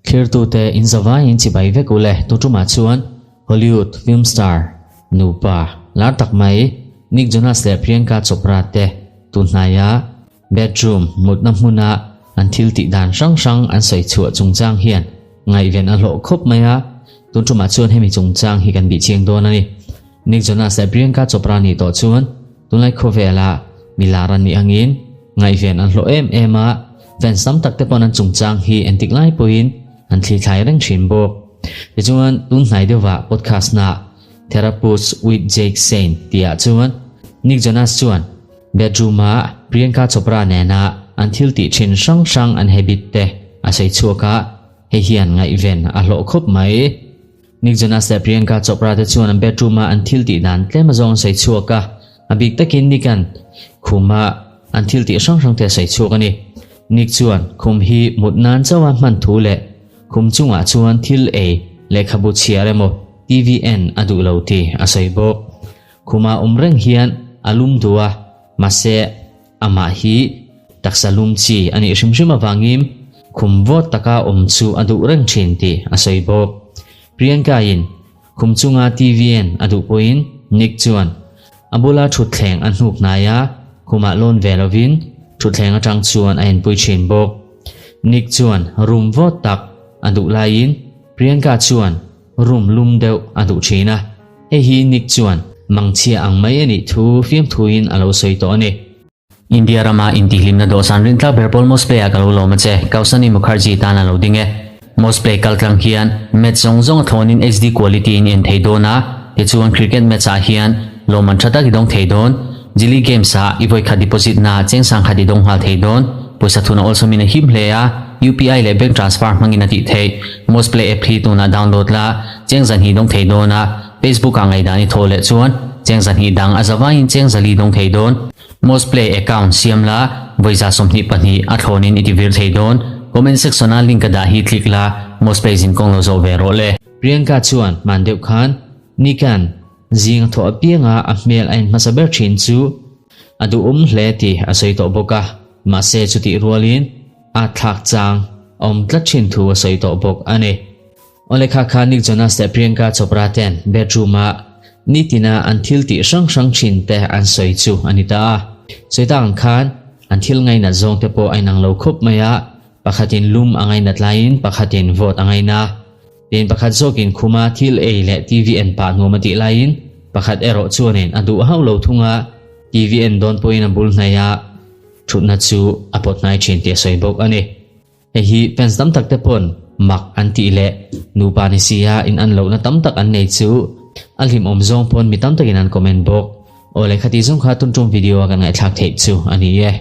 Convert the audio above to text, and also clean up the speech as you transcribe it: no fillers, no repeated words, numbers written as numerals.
Thlirtute in zavaiin chibai vek u le, tutumah chuan Hollywood film star nupa lar tak mai Nick Jonas leh Priyanka Chopra te tunhnaia Bedroom mutna hmuna an thil tih dan hrang hrang an sawi chhuah chungchang hian ngaihven a hlawh khawp mai a, tun tumah chuan hemi chungchang hi kan bih chiang dawn a ni. Nick Jonas leh Priyanka Chopra nih tawh chuan tunlai khawvela mi lar an nih angin ngaihven an hlawh em em a, fans tam tak te pawn an chungchang hi entik lai pawhin an thli thlai reng thin bawk. Tichuan tun hnai deuhah podcast na Therapist with Jake Saint tihah chuan Nick Jonas chuan Bedroom-a Priyanka Chopra nena an thil tih thin hrang hrang an habit te a sawi chhuak a, hei hian ngaihven a hlawh khawp mai. Nick Jonas leh Priyanka Chopra te chuan an bedroom-a an thil tih dan tlem azawng an sawi chhuak a, a bik takin Nick-a'n khuma an thil tih hrang hrang te a sawi chhuak a ni. Nick chuan khum hi mut nan chauha hman thu leh khum chungah chuan thil ei lehkhabu chhiar emaw TV en a duh lo tih a sawi bawk. Khuma awm reng hian a lum duh a, mahse amah hi taksa lum chi a nih hrim hrim avangin khum vawt taka awm chu a duh reng thin tih a sawi bawk. Priyanka-in khum chunga TV en a duh pawhin Nick chuan a bula thutthleng a hnuk hnai a, khumah lawn ve lovin thutthleng atang chuan a enpui thin bawk. Nick chuan room vawt tak a duh laiin Priyanka chuan Room lum deuh a duh thin a, hei hi Nick chuan mangchhia ang mai a nih thu fiamthuin a lo sawi tawh a ni. India rama intihhlimna dawhsan rintlak ber pawl Mosplay ah ka lo lawm a che, Kausani Mukherjee tan a lo ding e. Mosplay kaltlang hian match zawng zawng a thlawnin HD quality in en thei dawn a, tichuan cricket match ah hian lawmman tha tak i dawng thei dawn. Jili Games ah i vawikhat deposit na chengsang khat i dawng nghal thei dawn. Pawisa thun a awlsawmin a him hle a, UPI leh bank transfer hmangin a tih theih. Mosplay app hi tunah download la, cheng zahnih dawng thei dawn a, Facebook ah ngaihdan i thaw leh chuan cheng zahnih dang a zavaiin cheng zali dawng thei dawn. Mosplay account siam la, vawiza 22 a thlawnin i ti vir thei dawn. Comment section a link ka dah hi click la, Mosplay zinkawng lo zawh ve rawh le. Priyanka chuan hman deuh khan Nick-a'n Zing a thawh apianga a hmel a inhmasa ber thin chu a duhawm hle tih a sawi tawh bawk a, mahse chutih rualin a thlak chang a awm tlat thin thu a sawi tawh bawk a ni. Awle kha kha Nick Jonas leh Priyanka Chopra ten bedroom-a nitina an thil tih hrang hrang thin te an sawi chu a ni ta a. Sawi tak ang khan an thil ngainat zawng te pawh a inang lo khawp mai a, pakhatin lum a ngainat laiin pakhatin vawt a ngaina. Tin, pakhat zawkin khuma thil ei leh TV en pah nuam a tih laiin pakhat erawh chuanin a duh hauh lo thung a, TV en dawn pawhin a bul hnaih a, thutna chu a pawt hnai thin tih a sawi bawk a ni. Hei hi fans tam tak te pawn mak an tih leh nupa ni si a in an lohna tam tak an nei chu a hlimawm zawng pawn mi tam takin an comment bawk. Aw lehkha tih zawng kha tun tum video a kan ngaihthlak theih chu a ni e.